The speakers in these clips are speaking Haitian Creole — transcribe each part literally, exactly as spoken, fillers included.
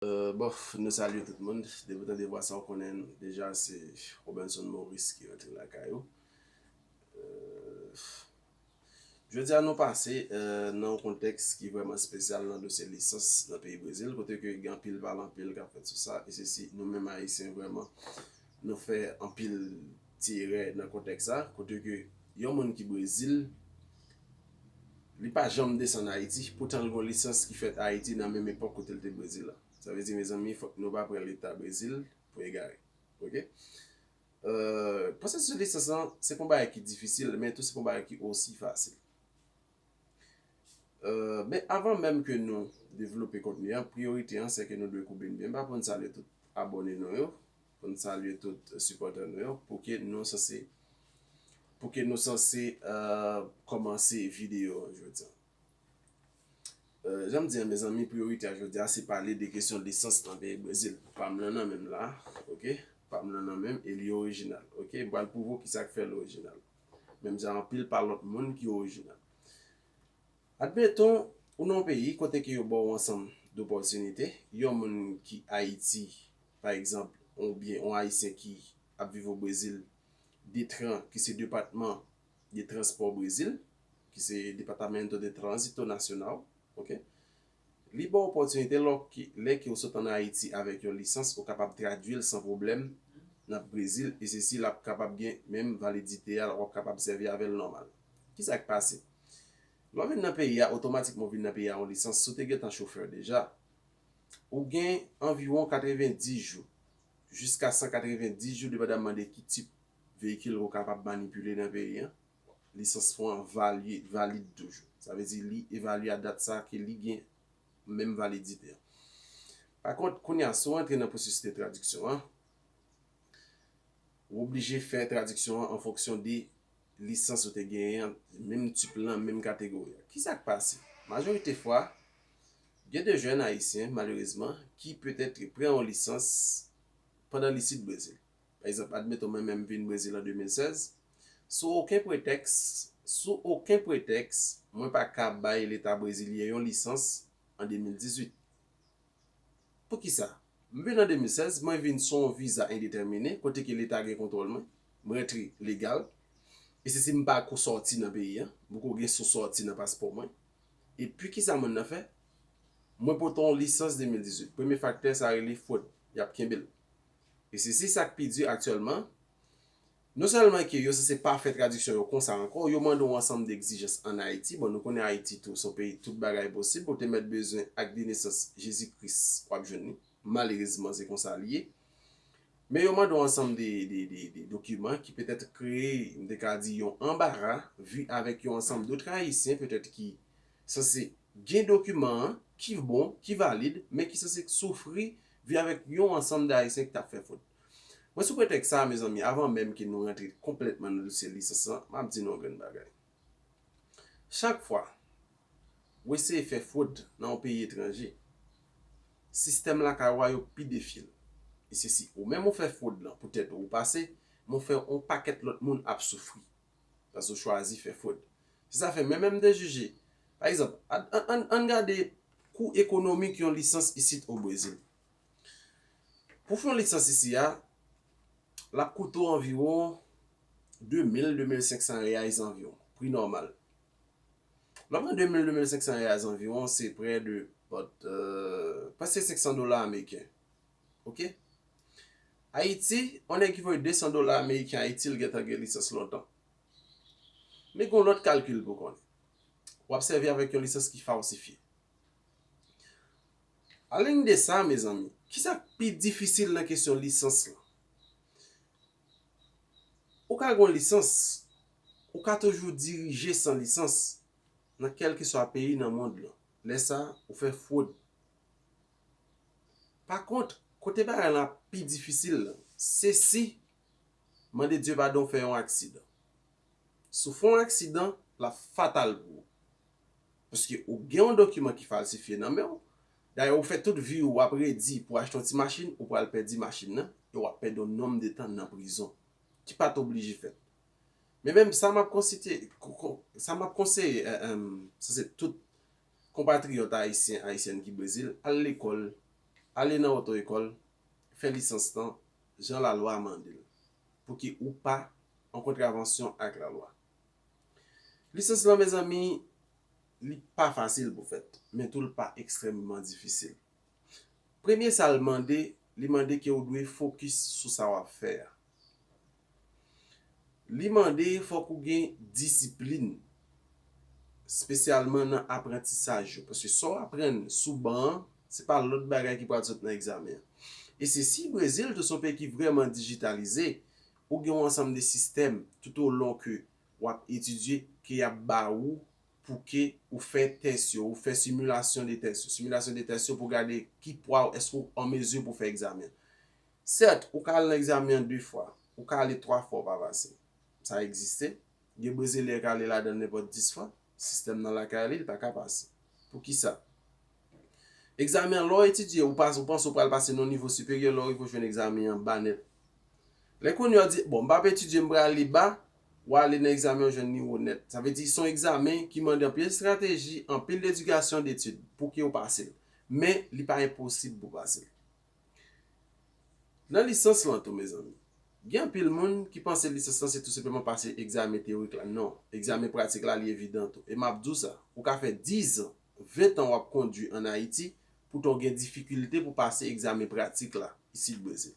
Euh, bon, nou salye tout moun. Depi w tande vwa sa, w konnen deja se Robenson Maurice ki rantre lakay ou. Euh, Jodi a nou pase euh, nan yon kontèks ki vrèman espesyal nan dosye lisans nan peyi Brezil, kote ke gen anpil pale anpil k ap fèt sou sa, e se si nou menm Ayisyen vrèman nou fè anpil ti erè nan kontèks sa, kote ke yon moun ki Brezil, li pa janm desann Ayiti, poutan l gen yon lisans ki fèt Ayiti nan menm epòk kote l te Brezil la. Sa vle di, mezanmi, fòk nou pa pran Leta Brezil pou egare. Oke? Euh, pwosesis lisans lan, se pa yon bagay ki difisil, men tou se pa yon bagay ki osi fasil. Euh, men avan menm ke nou devlope kontni an, priyorite an, se ke nou dwe koube n byen ba pou n salye tout abòne nou yo, pou n salye tout sipòtè nou yo, pou ke nou sanse, pou ke nou sanse euh, kòmanse videyo an jodi a. Euh, jan m di an, mezanmi, priyorite a jodi a, se pale de kesyon lisans nan peyi Brezil. Pa m lan nan men m la, oke? Pa m lan nan men m, e li orijinal, oke? M pral pwouve w kisa k fè l orijinal. Menm jan anpil pa lòt moun ki orijinal. Admeton, ou nan yon peyi kote ke yo ba w ansanm dopòtinite, yon moun ki Ayiti, pa egzanp, oubyen yon Ayisyen ki ap viv o Brezil, Detran, ki se depatman de transpò Brezil, ki se Departamento de Trânsito Nacional, oke? Li ba w opòtinite lè ki, lè ke w sot ann Ayiti avèk yon lisans, ou kapab tradui l san pwoblèm nan Brezil, e se si l ap kapab gen menm validite a, w ap kapab sèvi avè l nòmal. Kisa k pase? Lè w vin nan peyi a, otomatikman w vin nan peyi a yon lisans, si w te gentan chofè deja, ou gen anviwon katrevenndis jou, jiska san katrevenndis jou, depandamman de ki tip veyikil ou kapab manipile nan peyi an, lisans ou an valye, valid toujou. Sa vle di li evalye a dat sa ke li gen menm validite an. Pa kont, kounye a, si w antre nan pwosesis de tradiksyon an, ou oblije fè tradiksyon an an fonksyon de lisans ou te genyen an, menm tip lan, menm kategori an. Kisa k pase? Majorite fwa, gen de jèn ayisyen, malerezman, ki petèt pran yon lisans pandan li sot Brezil. Pa egzanp, admeton mwen menm m vin Brezil an de mil sèz, sou okenn pretèks, sou okenn pretèks, mwen pa ka bay Leta brezilyen yon lisans an de mil dizuit. Poukisa? M vin an de mil sèz, mwen vin sou yon viza endetèmine, kote ke Leta gen kontwòl mwen, m rantre legal, e se si m pa ko sòti nan peyi an, m poko gen sou sòti nan paspò mwen. Epi kisa moun nan fè? Mwen pote yon lisans de mil dizuit. Premye faktè sa rele fwod. Y ap kenbe l. E se si sa k pi di aktyèlman. Non sèlman ke yo sanse pa fè tradiksyon yo konsa ankò, yo mande w ansanm de egzijans ann Ayiti. Bon, nou konnen Ayiti tou, se yon peyi tout bagay posib. Ou te mèt bezwen ak de nesans Jezi Kris, w ap jwenn li. Malerezman, se konsa li ye. Men yo mande w ansanm de, de, de, de dokiman ki petèt kreye, m te ka di, yon anbara, vi avèk yon ansanm dòt Ayisyen, petèt ki sanse gen dokiman an, ki bon, ki valid, men ki sanse soufri, vi avèk yon ansanm de Ayisyen ki t ap fè fwod. Mwen, sou pretèks sa, mezanmi, avan menm ke nou rantre konplètman nan dosye lisans lan, m ap di nou yon grenn bagay. Chak fwa, ou eseye fè fwod nan yon peyi etranje, sistèm lakay ou a yo pi defye l. E se si ou menm ou fè fwod lan pou tèt ou, ou pase, men ou fè yon pakèt lòt moun ap soufri. Paske ou chwazi fè fwod. Se sa fè, men menm de jije. Pa egzanp, an, an, an, ann gade kou ekonomik yon lisans isit o Brezil. Pou fè yon lisans isi a, l ap koute w anviwon de mil, de mil senk san reais anviwon, pri nòmal. Lè w pran de mil, de mil senk san reais anviwon, se prè de, but, euh, prèske senk san dola ameriken. Oke? Ayiti, yon nèg ki voye de san dola ameriken Ayiti, l gentan gen lisans lontan. Men gen yon lòt kalkil pou konnen. W ap sèvi avèk yon lisans ki falsifye. Anliy de sa, mezanmi, kisa k pi difisil nan kesyon lisans lan? Ou ka gen yon lisans, ou ka toujou dirije san lisans nan kèlkeswa peyi nan mond lan. Lè sa, ou fè fwod. Pa kont, kote bagay lan ap pi difisil lan, se si, mande Dye padon, w fè yon aksidan. Si w fè yon aksidan, l ap fatal pou ou. Paske ou gen yon dokiman ki falsifye nan men w. Dayè, ou fè tout vi w, w ap redi pou w achte yon ti machin, ou pral pèdi machin nan, e w ap pèdi yon nonm de tan nan prizon, ki pa t oblije fèt. Men menm sa m ap konsite, ko-, ko-, sa m ap konseye, eh, em, sa se tout konpatriyòt ayisyen, ayisyèn ki Brezil, al lekòl, Ale nan oto ekòl, fè lisans lan jan lalwa a mande l, pou ke ou pa an kontravansyon ak lalwa. Lisans lan, mezanmi, li pa fasil pou fèt, men tou l pa ekstrèmman difisil. Premye sa l mande, li mande ke ou dwe fokis sou sa w ap fè a. Li mande fòk ou gen disiplin, espesyalman nan aprantisaj yo. Paske sa w aprann sou ban an, se pa lòt bagay ki pral sot nan egzamen an. E se si Brezil tou se yon peyi ki vrèman dijitalize, ou gen yon ansanm de sistèm toutolon ke w ap etidye, ke y ap ba ou pou ke ou fè tès yo, ou fè similasyon de tès yo. Similasyon de tès yo pou gade ki pwa w, èske w an mezi pou fè egzamen an. Sèt, ou ka al nan egzamen an de fwa, ou ka ale twa fwa, ou pa pase. Sa egziste. Gen Brezilyen k ale ladan l nenpòt dis fwa, sistèm nan lakay li, li pa ka pase. Poukisa? Egzamen an, lè w etidye, ou pa, ou panse ou pral pase nan yon nivo siperyè, lè w rive w jwenn egzamen an ba nèt. Lè kounye a w di, bon, m p ap etidye, m prale ba, w ale nan egzamen an, w jwenn nivo nèt. Sa vle di, se yon egzamen ki mande anpil estrateji, anpil dedikasyon, detid, pou ke w pase l. Men, li pa enposib pou w pase l. Nan lisans lan tou, mezanmi, gen anpil moun ki panse lisans lan se tou senpleman pase egzamen teyorik la. Non, egzamen pratik la, li evidan tou. E m ap di w sa, ou ka fè diz an, ven tan w ap kondwi ann Ayiti, poutan w gen difikilte pou pase egzamen pratik la, isit Brezil.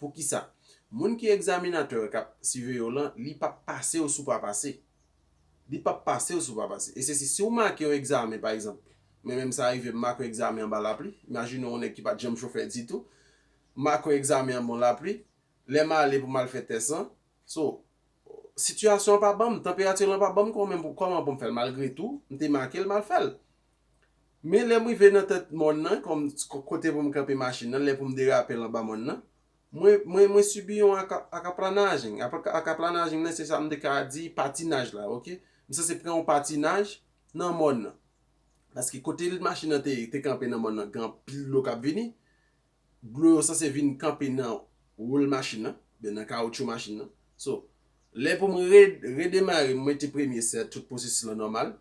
Poukisa? Moun ki egzaminatè k ap siveye w lan, li p ap pase w si w pa pase. Li p ap pase w si w pa pase. E se si, si w make yon egzamen, pa egzanp, mwen menm sa rive m make yon egzamen anba lapli. Imajine yon nèg ki pa t janm chofè ditou. M make yon egzamen anba lapli. Lè m ale pou m al fè tès lan, so, sitiyasyon an pa ban m, tanperati lan pa ban m kòman pou, kòman pou m fè l. Malgre tou, m te make l, m al fè l. Men lè m rive nan tèt mòn nan, kòm kote pou m kanpe machin nan, lè pou m derape l anba mòn nan, mwen, mwen, mwen sibi yon aka-, akaplanajing. Apa-, akaplanajing nan, se sa m te ka di patinaj la, oke? M sanse pran yon patinaj nan mòn nan. Paske kote machin nan te, te kanpe nan mòn nan, gen anpil dlo k ap vini. Dlo yo sanse vin kanpe nan wòl machin nan, oubyen nan kawotchou machin nan. So, lè pou m re-, redemare, m mete premye sè, tout pwosesis lan nòmal.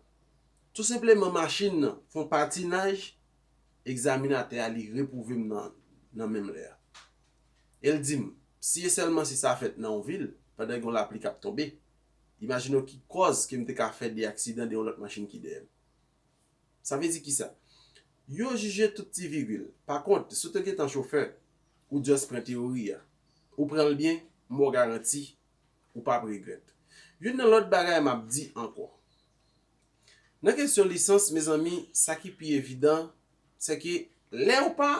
Tou senpleman, machin nan fè yon patinaj, egzaminatè a, li repwouve m nan, nan menm lè a. E l di m, si e sèlman si sa fèt nan yon vil, pandan gen yon lapli k ap tonbe, imajine w ki kòz ke m te ka fè de aksidan de yon lòt machin ki dèyè m. Sa vle di kisa? Yo jije tout ti vigil. Pa kont, si w te gentan chofè, ou just pran teyori a. Ou pran l byen, m ba w garanti, ou p ap regrèt. Youn nan lòt bagay m ap di ankò. Nan kesyon lisans, mezanmi, sa ki pi evidan, se ke lè w pa,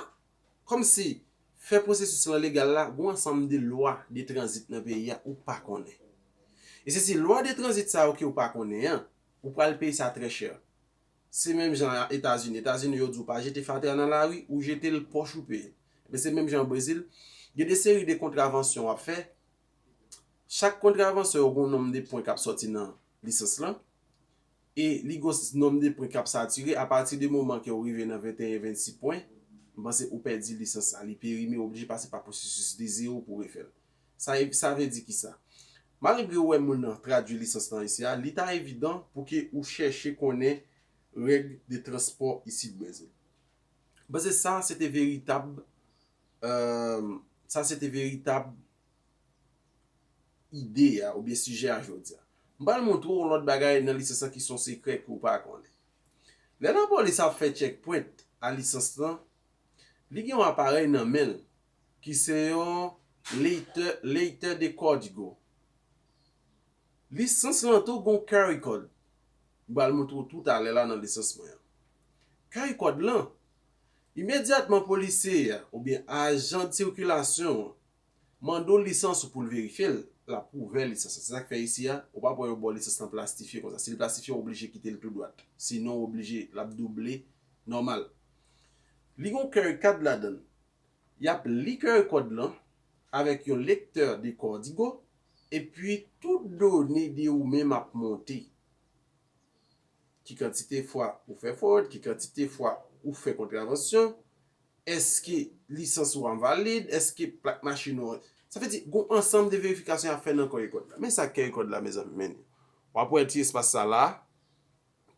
kòmsi, fè pwosesis lan legal la, gen yon ansanm de lwa de tranzit nan peyi a ou pa konnen. E se si lwa de tranzit sa yo ke w pa konnen an, ou pral peye sa trè chè. Se menm jan a Etazini. Etazini, yo di w pa jete fatra nan lari, ou jete l, pòch ou peye. Men se menm jan Brezil. Gen de seri de kontravansyon w ap fè. Chak kontravansyon yo gen yon nonb de pwen k ap sòti nan lisans lan. E li gen yon nonb de pwen k ap satire. Apati de moman ke w rive nan venteyen, vennsis pwen, m panse ou pèdi lisans la. Li perime, ou oblije pase pa pwosesis de zewo pou refè l. Sa, sa vle di kisa? Malgre w wè moun nan tradui lisans lan isi a, li ta evidan pou ke ou chèche konnen règ de transpò isit Brezil. Paske sa, se te veritab, euh, sa, se te veritab ide a, oubyen sijè a jodi a. M pral montre w yon lòt bagay nan lisans lan ki se yon sekrè ke w pa konnen. Lè lapolis ap fè checkpoint a lisans lan, li gen yon aparèy nan men l ki se yon lektè, lektè de kòdigo. Lisans lan tou gon QR code. M pral montre w toutalè la nan lisans mwen an. QR code lan, imedyatman polisye a oubyen ajan sikilasyon an mande w lisans ou pou l verifye l, l ap ouvè lisans lan. Se sa k fè isi a, ou p ap wè yo ba w lisans lan plastifye konsa. Si l plastifye, w oblije kite l tou dwat. Sinon, w oblije, l ap double nòmal. Li gon QR code ladan l. Y ap li QR code lan avèk yon lektè de kòdigo, epi tout done de ou menm ap monte. Ki kantite fwa ou fè fwòd, ki kantite fwa ou fè kontravansyon, èske lisans ou an valid, èske plak machin ou an. Sa vle di, gon ansanm de verifikasyon y ap fè nan QR code la. Men sa QR code la, mezanmi, men. W ap wè ti espas sa la,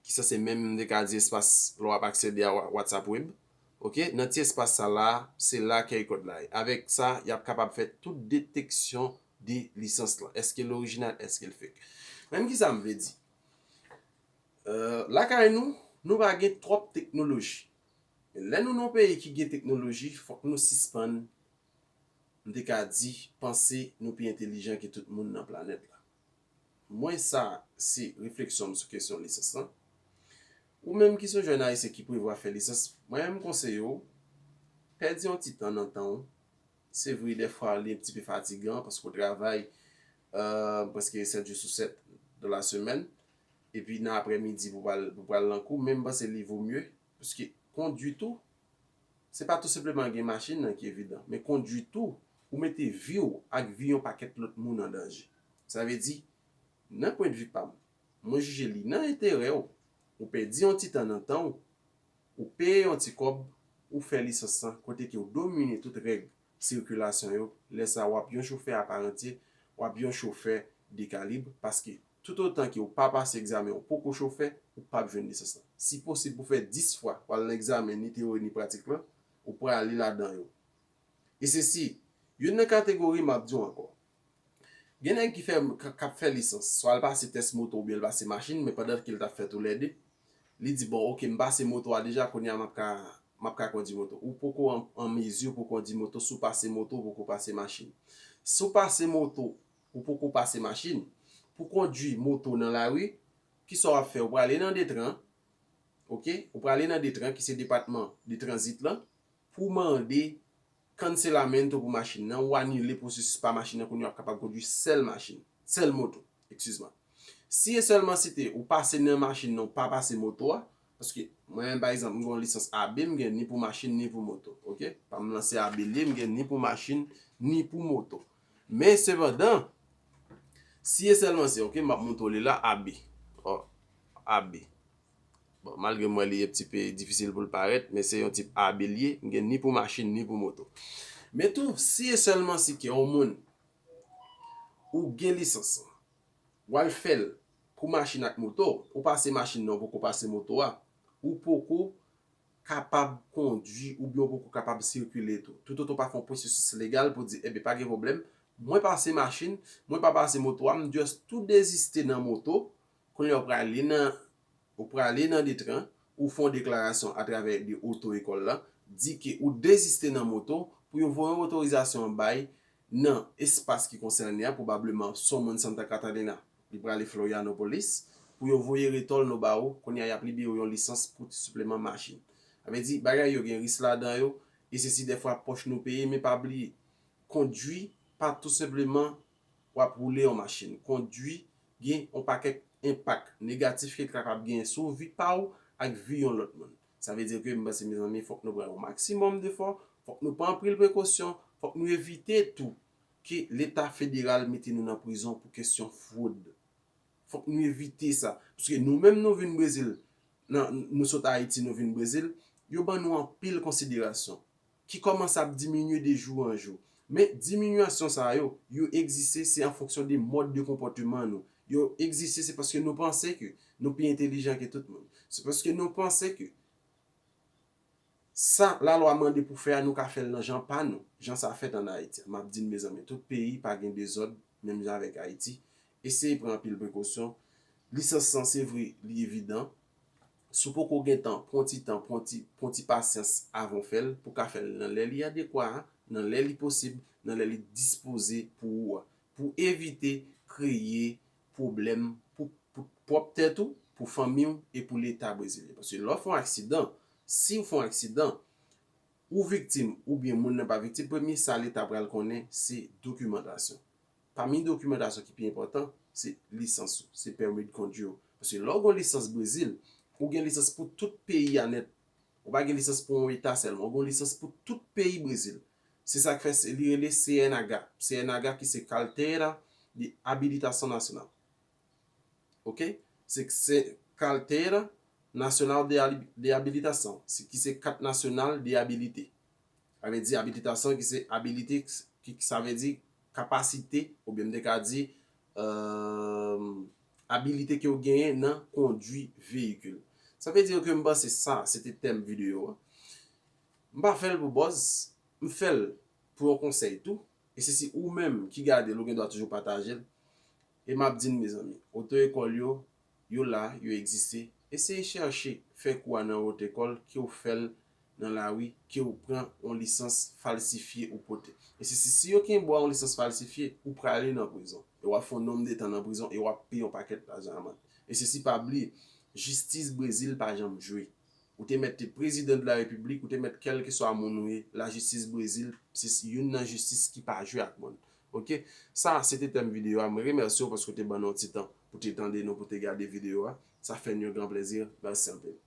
ki sanse menm, m te ka di, espas lè w ap aksede a Wa-, WhatsApp web. Ok, nan ti espas sa la, se la QR code la ye. Avèk sa, y ap kapab fè tout deteksyon de lisans lan. Èske l orijinal, èske l fake. Men ki sa m vle di? Euh, lakay nou, nou pa gen twòp teknoloji. Lè nou nan yon peyi ki gen teknoloji, fòk nou sispann, m te ka di, panse nou pi entelijan ke tout moun nan planèt la. Mwen, sa se refleksyon m sou kesyon lisans lan. Ou menm ki se yon jèn ayisyen ki prevwa fè lisans, mwen menm m konseye w, pèdi yon ti tan nan tan w. Se vre, dèfwa li un petit peu fatigan paske w travay euh, prèske sèt jou sou sèt dans la semaine. Epi nan aprèmidi pou pral pou pral nan kou, men m panse li vo mye. Paske kondui tou, se pa tou senpleman gen machin nan ki evidan, men kondui tou, ou mete vi w ak vi yon pakèt lòt moun an danje. Sa vle di, nan pwendvi pa m, mwen jije li nan enterè w, ou pèdi yon ti tan nan tan w, ou peye yon ti kòb, ou fè lisans lan, kote ke w domine tout règ sikilasyon yo, lè sa a w ap yon chofè apatantye, w ap yon chofè de kalib, paske toutotan ke w pa pase egzamen, ou poko chofè, ou p ap jwenn lisans lan. Si posib pou fè dis fwa, w al nan egzamen ni teyori ni pratik lan, ou prale ladan yo. E se si, youn nan kategori m ap di w ankò. Gen nèg ki fè, k ap fè lisans, swa l pase tès moto oubyen l pase machin, men pandan ke l t ap fè toulède, li di, bon, ok, m pase moto a deja, kounye a m ap ka, m ap ka kondui moto. Ou poko an, an mezi pou kondui moto, si w pase moto, ou poko pase machin. Si w pase moto, ou poko pase machin, pou kondui moto nan lari, kisa w ap fè? Ou prale nan Detran, ok? Ou prale nan Detran, ki se depatman de tranzit lan, pou w mande kanselamentou pou machin nan, ou anile pwosesis pa machin nan, kounye a w ap kapab kondui sèl machin, sèl moto, eskize m. Si e sèlman si te ou pase nan machin nan, ou pa pase moto a, paske mwen menm, pa egzanp, m gen yon lisans A B, m gen ni pou machin, ni pou moto, ok? Pa m lan se A B l ye, m gen ni pou machin, ni pou moto. Men sepandan, si e sèlman si, ok, m ap montre w li la, A B. Ò, A B. Bon, malgre m wè li un petit peu difisil pou l parèt, men se yon tip A B l ye, m gen ni pou machin, ni pou moto. Men tou, si e sèlman si ke yon moun ou gen lisans, w al fè l pou machin ak moto, ou pase machin nan, ou poko pase moto a, ou poko kapab kondui oubyen ou poko kapab sikile tou. Toutotan w pa fè yon pwosesis legal pou di, ebyen, pa gen pwoblèm, mwen pase machin, mwen pa pase moto a, m just tou deziste nan moto, kounye a w prale nan, ou prale nan Detran, ou fè yon deklarasyon atravè de oto ekòl la, di ke ou deziste nan moto pou yo voye yon otorizasyon bay nan espas ki konsène a, pwobableman se yon moun Santa Catarina, li prale Florianopolis, pou yo voye retòl nou ba ou, kounye a y ap libere w yon lisans pou ti sipleman machin. Sa vle di, bagay yo gen ris ladan yo, e se si dèfwa pòch nou peye, men pa bliye, kondui pa tou senpleman w ap woule yon machin. Kondui gen yon pakèt enpak negatif ke l kapab genyen sou vi pa w ak vi yon lòt moun. Sa vle di ke m panse, mezanmi, fòk nou pran yon maksimòm defò, fòk nou pran anpil prekosyon, fòk nou evite tou ke Leta federal mete nou nan prizon pou kesyon fwod. Fòk nou evite sa. Paske nou menm nou vin Brezil, nan, nou sot Ayiti, nou vin Brezil, yo ban nou anpil konsiderasyon ki kòmanse ap diminye de jou an jou. Men diminiyasyon sa yo, yo egziste, se an fonksyon de mòd de konpòteman nou. Yo egziste, se paske nou panse ke nou pi entelijan ke tout moun. Se paske nou panse ke sa lalwa mande pou fè a, nou ka fè l nan jan pa nou, jan sa fèt ann Ayiti a. M ap di n, mezanmi, tout peyi pa gen dezòd, menm jan avèk Ayiti. Eseye pran anpil prekosyon. Lisans lan, se vre, li evidan. Si w poko gen tan, pran ti tan, pran ti, pran ti pasyans avan w fè l, pou w ka fè l nan lè li adekwa a, nan lè li posib, nan lè li dispoze pou ou a, pou evite kreye pwoblèm pou, pou pwòp tèt ou, pou fanmi w e pou Leta brezilyen. Paske lè w fè yon aksidan, si w fè yon aksidan, ou viktim oubyen moun nan pa viktim, premye sa Leta pral konnen, se dokimantasyon. Pami dokimantasyon ki pi enpòtan, se lisans ou, se pèmi de kondwi ou. Paske lè w gen yon lisans Brezil, ou gen lisans pou tout peyi a nèt. Ou pa gen lisans pou yon eta sèlman, ou gen yon lisans pou tout peyi Brezil. Se sa k fè se, li rele C N H, C N H ki se Carteira de Habilitação Nacional. Ok? Se, se Carteira Nacional de, Habilitação, se, ki se kat nasyonal de abilite. Sa vle di abilitasion ki se abilite, ki, sa vle di kapasite, oubyen m te ka di, euh, abilite ke w genyen nan kondwi veyikil. Sa vle di ke m panse sa, se te tèm videyo a. M pa fè l pou buzz, m fè l pou yon konsèy tou. E se si ou menm ki gade l, ou gen dwa toujou pataje l. E m ap di n, mezanmi, oto ekòl yo, yo la, yo egziste. Eseye chèche fè kou a nan oto ekòl, ke w fè l nan lari, ke w pran yon lisans falsifye ou pote. E se si, si yo kenbe w a yon lisans falsifye, ou prale nan prizon. E w ap fè yon nonm de tan nan prizon e w ap peye yon pakèt lajan amann. E se si, pa bliye, jistis Brezil pa janm jwe. Ou te mèt te prezidan de la repiblik, ou te mèt kèlkeswa moun ou ye, lajistis Brezil se youn nan jistis ki pa jwe ak moun. Oke? Sa se te tèm videyo a. Mwen remèsye w paske w te ban nou yon ti tan pou te tande nou, pou te gade videyo a. Sa fè n yon gran plezi. Mèsi anpil.